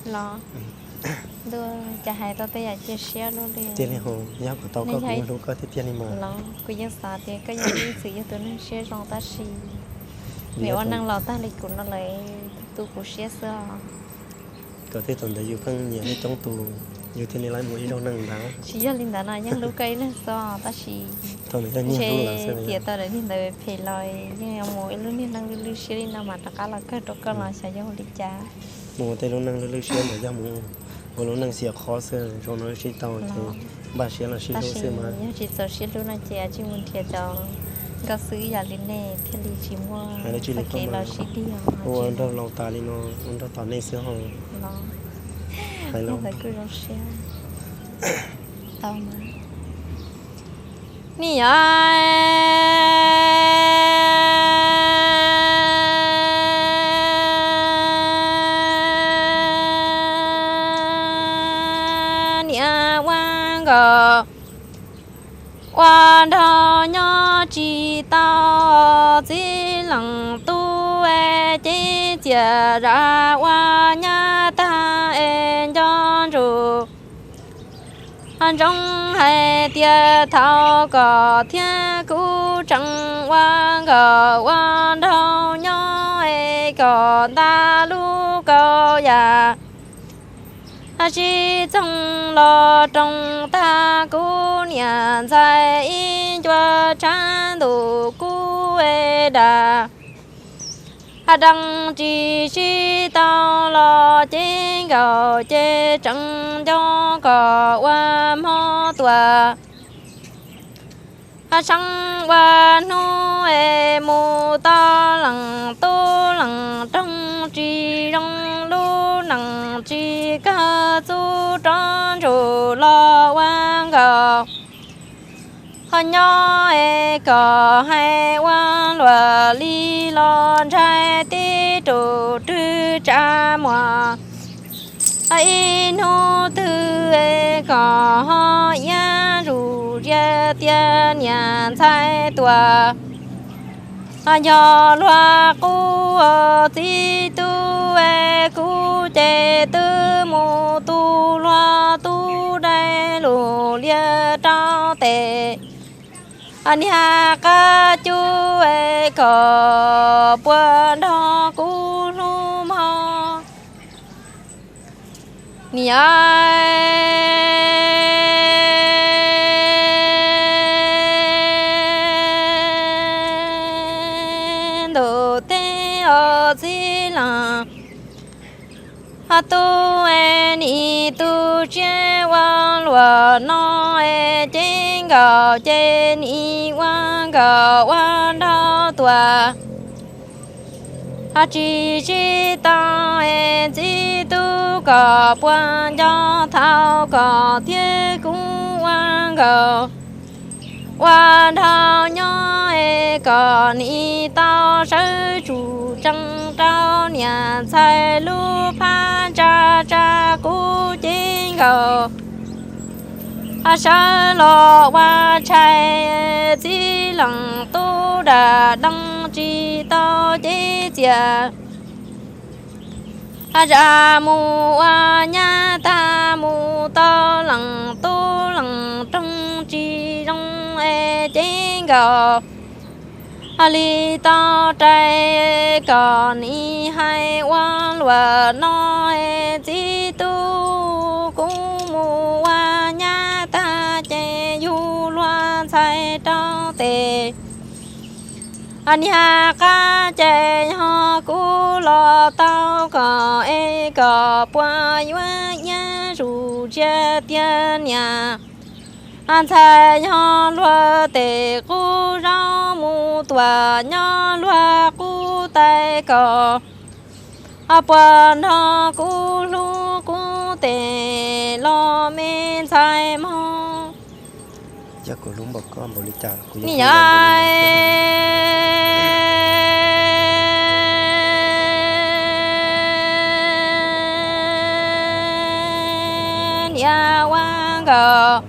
Los, ntuj, cas hais tau tej yam cia siab luaj li. Tiag li hos, yog kom tau koj kuv yeej hlub koj tiag tiag li mas. Los kuv yeej xav tias koj yog ib txwm yog tus neeg siab zoo tab sis vim ua neeg laus tag li kuv no lawm, tu kuv siab xwb os. Kom tej thaum ntawd yus pheej nyiam nej coob tus, yus thiaj li laib mus ib zaug neej ntag. Tsis yog li ntawd no, yeej hlub koj ib leeg xwb tab sis ntshe tiam tau daim niag ntawd phem los yeej yuav mus ib lub niag neej lwj lwj siab li no mas rov qab los kawg rau koj los xyov yog ua li cas. Mus ua tej lub neej lwj lwj siab ntawd yog mus ua lub neej xiam qhob xwb, zoo no sib tau ces npaj siab los sib hlub xwb mas. Yog tsis txaus siab hlub no ces tsis mus nrhiav cov nkauj xwb ib yam li nej thiaj li tsis muaj txoj kev los sib dig. Ua nraug laus tas li no, ua nraug tom nej xwb hos. Hais los kuj zoo siab tau mas. Niam, niam ua nkaus ua nraug nyob tsis tau, txij leej tub es ceeb txias zam ua nyab tag es nco ntsoov. Ntsoov hais tias thaum kom thiab kuv tseem ua nkaus ua nraug nyob es kom nta lub kaus yam sib txoog los roos tag kuv niam ntxhais ib ncua tshav ntuj kub es dam. Deej tsis sib tau los cev nkaus ces tseem nco kom ua hmo tuaj. Seeb ua hnub es mus tau leej tub leej roog tsis zoo lub neej tsis kawg txub rov ntsum los ua nkaus. Ho nyob es kom hais ua luaj li los ntshai tib ruj rwg tsa muag. Ib hnub twg es kom ho iab zus zias tias niam ntxhais tuaj. Yog luag qub txib tub es kuv ces twb mus tu luag tub dai lus lias rau tes. Niag qab cub es kom puas nrog kuv hlub mog. Niam, ntuj teb os txib leej tub es nim tu siab ua luaj no es cev nkaus ces nim ua nkaus ua nraug tuaj. Tsis sib tau es txib tub kom puas nco thaum kom thiab kuv ua nkaus ua nraug nyob es kom nim tau sawv tsum tsees rau niam ntxhais lub phab ntsa tsa kuv cev nkaus sawv los ua tshais. Txib leej tub dam deej tsis tau cev txias zam mus ua nyab tag mus tau leej tub leej roog tsis zoo es cev nkaus li tau rais kom nim hais ua luaj no es txib tub kuv mus ua nyab tag ces yug luag ntxhais rau tes. Niag qab ces yog kuv los tau kom es kom puas yuav iab zus zias tias niam ntxhais yog luag tes qub zaub mus tuaj nyob luag qub tais kom puas nrog kuv hlub kuv tes los me ntxhais mog. Yog kuv hlub npaum koj npaum li cas kuv yeej hlub npaum li. Niam ua nkaus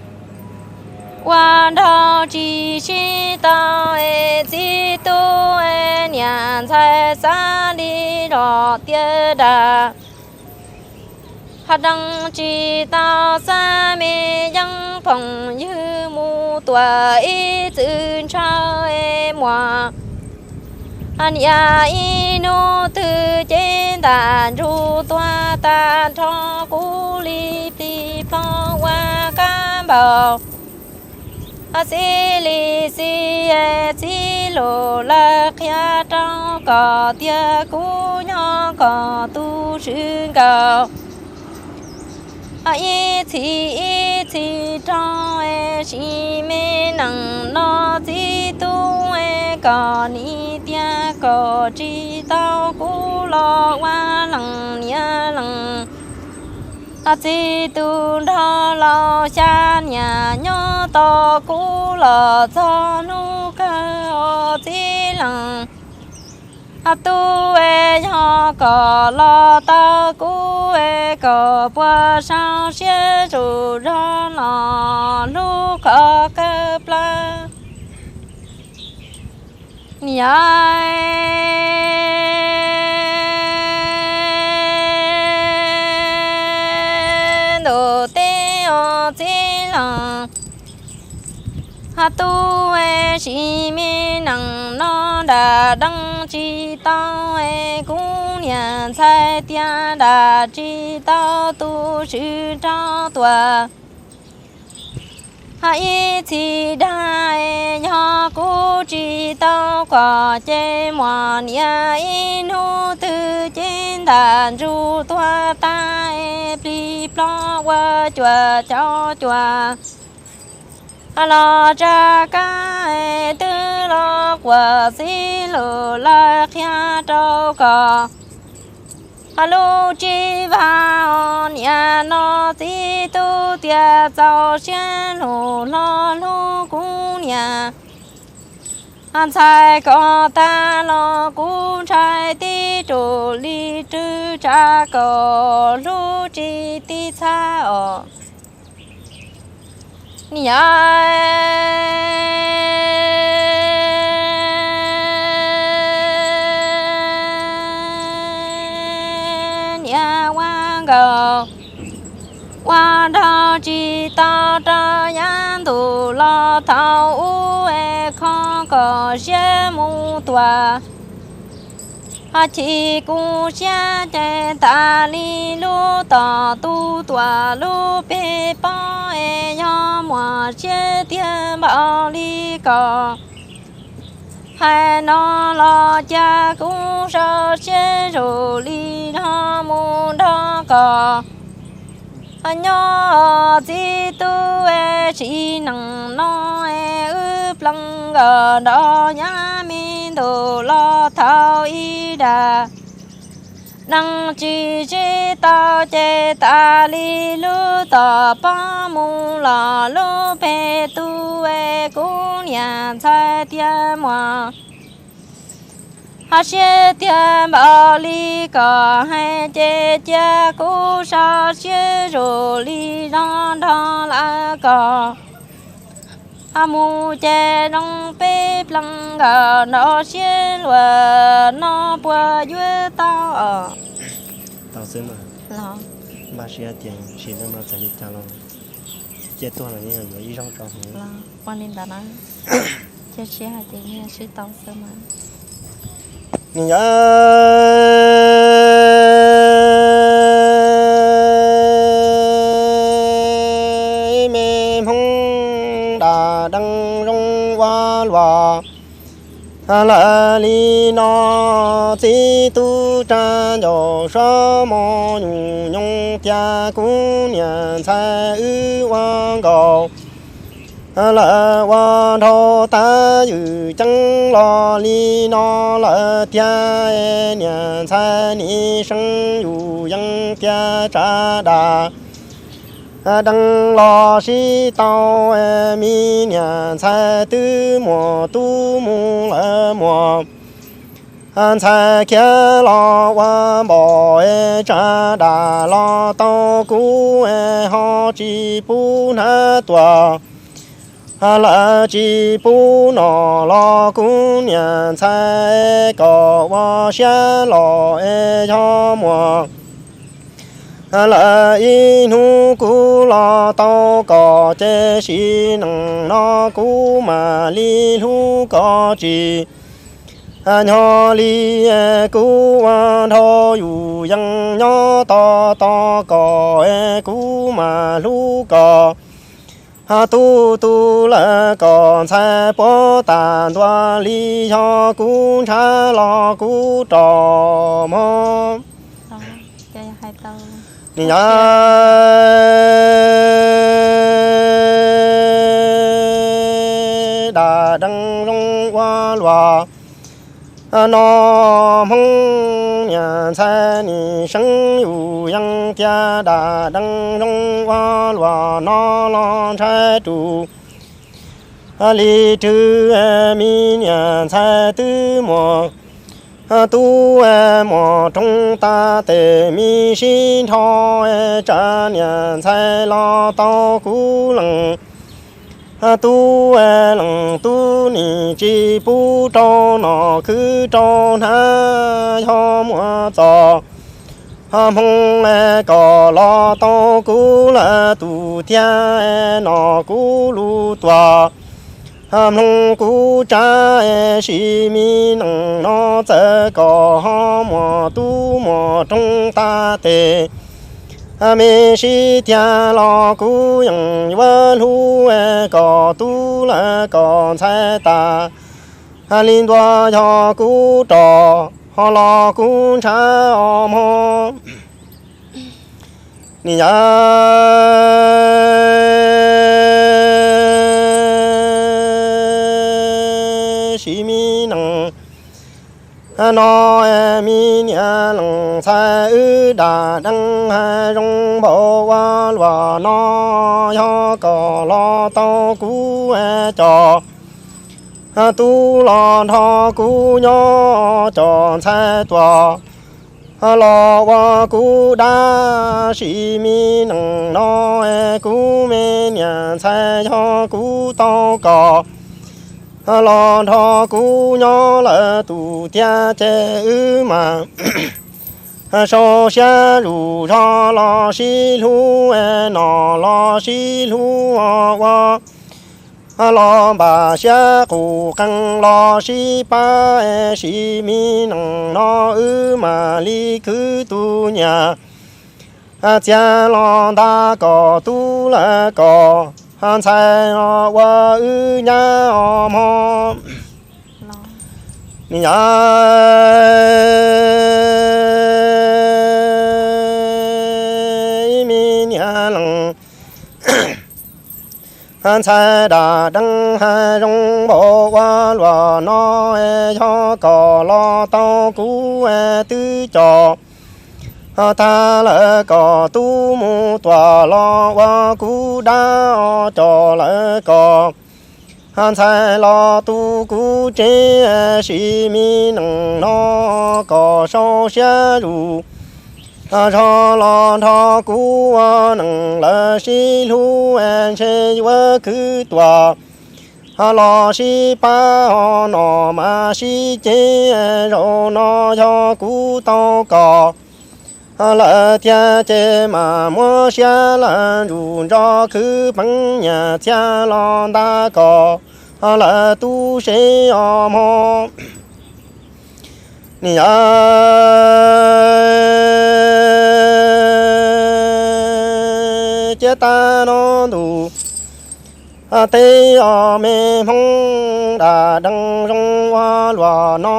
ua nraug tsis sib tau es txib tub es niam ntxhais xav li zog tiag dam. Ho deev tsis tau xab me yeeb phoom ywg mus tuam ib txwm ntshaw es muam niam ib hnub twg cev ntam ntsug tuag tag nrho kuv li plig plob ua kab npaum. Xib li xib txib lus lawv qhia rau kom tiag kuv nyob kom tu swv nkaus. Ib txhis ib txhis rau es sim me nees no txib tub es kom nim tiag kom tsis tau kuv los ua leej niam leej txiv tus nrog laus xya niam nyob tos kuv los txog hnub kawg txib leej tub es yog kom los tau kuv es kom puas sau siab zus zog los hlub qhov kawg plaws. Niam ntuj teb os txib leej tub es sim me nees no nram deev tsis tau es kuv niam ntxhais tias nram tsis tau tu swv rau tuam. Ib txhis dag es yog kuv tsis tau kom ces muam niam ib hnub twg cev ntam ntsug tuag tag es plig plob ua cuam caum cuam los tsa kab es twb los quas xib lus lawv qhia rau kom lub tsis vag os niam no txib tub tias txaus siab lus hlo hlub kuv niam ntxhais kom tag los kuv ntshai tib rus li rwg tsa kom hlub tsis tib txhab os. Niam niam ua nkaus ua nraug tsis tau rau yav ntuj los thaum ub es kho kom siab mus tuam. Ho chim kuv siab ces tas li lub tom tu tuam lub peg pob es yog muam siab tiag npaum li kom hais no los cas kuv sau siab zus li no mus nrog kom nyob txib tub es sim neej no es wb plees nkaus nrov nyab me ntuj los thaum ib dag neeg tsis sib tau ces tas li lub tom pob mus los lub peg tu es kuv niam ntxhais tias muam ho siab tiag npaum li kom hais ces cia kuv sau siab zus li no nrog lawv kom mus ces zoo peb plees nkaus nrov siab luag no puas yuav tau os. Tau xwb mas. Npaj siab tias tsis txawm li cas los cia tuag los yeej yuav ib zaug tso. Ua li ntawd na, cia siab hais tias yeej sib tau xwb mas. Nws yog ib me Hmoob da dees zoo ua luaj lawm li no, txib tub rag ncauj suab mos nyuj nyoos tias kuv niam ntxhais wb ua nkaus lawm ua nraug tag ywm ceeb los li no lawm tiag, niam ntxhais nim seev yus yees tiag tsa dam dees los sib tau, mi niam ntxhais twb muaj tub mus lawm muaj ntxhais khiav los ua npaum tsa dam los tau kuv ho tsis pub hnav tuaj lawm tsis pub noj los kuv niam ntxhais kom ua siab los es yog muaj Lawm ib hnub kuv los tau koj ces sim neej no kuv mam li hlub koj tsis nyob li. Kuv ua nrhau yus yees nyob tos tos koj, kuv mam hlub koj. Tub tu lawm koj ntxhais puab tas ntua li, yog kuv ntshav los kuv rov mog. Nim yog dam deev zoo ua luaj no, Hmoob niam ntxhais nim seev yus yees tias dam deev zoo ua luaj no los ntshai rus li rwg. Me niam ntxhais twb muaj tub muaj roog tas tes, me sib nrho tsa niam ntxhais los tau kuv leej tub. Leej tub nim tsis pub rau nom khwv rau hnab, yog muaj txoj hmoo koj los tau kuv lawm tus tiag, nom kuv lub tuag mloog kuv tsa. Sim me neej no txawm koj ho muaj tub muaj roog tas tes, me sib tiag los kuv yeej yuav hlub koj tub lawm koj ntxhais tas li ntua, yog kuv rov ho los kuv ntshav os mog. Nim yog sim me neej no, me niam leej ntxhais wb dam deev zoo npaum ua luaj no, yog koj los tau kuv coj tub los nrog kuv nyob, coj ntxhais tuaj los ua kuv dab. Sim me neej no kuv me niam ntxhais yog kuv tau koj los nrog kuv nyob lawm tus tiag ces wb mam sau siab zuj zog los sib hlub, nom los sib hlub ua los npam siab, qus qees los sib pab, sim me neej no wb mam li khwv tus nyiaj txiag los nta koj tub lawm koj ntxhais ua wb nyab os mog. Nim yog ib me niam leej ntxhais dam deev zoo npaum ua luaj no, yog koj los tau kuv twb coj tag lawm koj tub mus tuaj los ua kuv dab, coj lawm koj ntxhais los tu kuv tsev. Sim me neej no koj sau siab zuj zog los nrog kuv ua neej lawm sib hlub, ntshe yuav khwv tuaj los sib pab, ho nom mas sib ceg, zaum no yog kuv tau koj lawm tiag ces mam muab siab lawm zuj zog khwv peev nyiaj txiag los nta koj lawm tub seb os mog. Nim yog ciaj tag no ntuj teb os, me Hmoob dam deev zoo ua luaj no,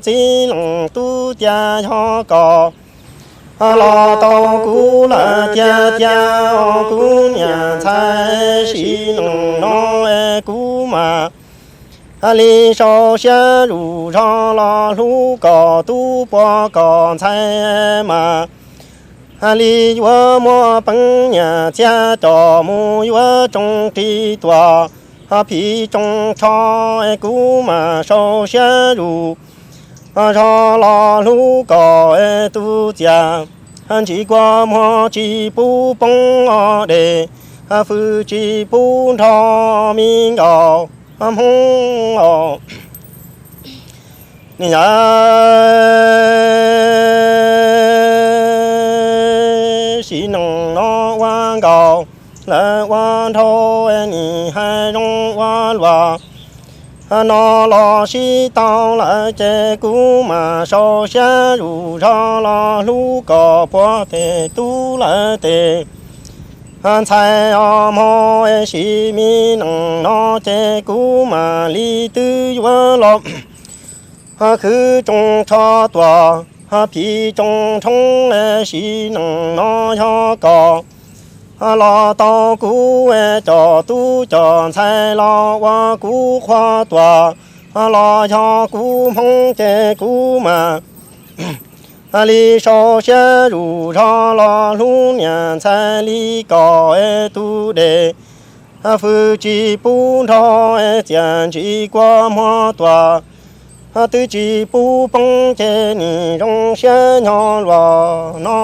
txiv leej tub tiag yog koj los tau kuv lawm tiag tiag, kuv niam ntxhais sim neej no kuv mam li sau siab zuj zog los hlub koj tub puag koj ntxhais mas li yuav muaj peev nyiaj txiag coj mus yuav tsoo ris tuaj phim tsoo tsho, kuv mam sau siab zuj zog los hlub koj tus txiaj. Ntsis kua muag tsis pub poob os dej, fwj tsis pub nrog me nkauj Hmoob os. Nim yog neeg no ua nkaus, lawv ua nrau nim hais zoo ua luag no los sib tau lawm ces kuv mam sau siab zuj zog los hlub kom puag tes tub lawv tes ntxhais os mog. Sim me neej no ces kuv mam li twb yuav los khwv tsoo tsho tuam, phim tsoo tshoob. Sim neej no yog kom los tau kuv cov tub cov ntxhais los ua kuv qhua tuam, los yog kuv hmoob ces kuv mam li sau siab zuj zog los hlub niam ntxhais li kom tus dej fwj tsis pub nrog txias ntsis kua muag tuam, twb tsis pub poob ces nim zoo siab nyob los no.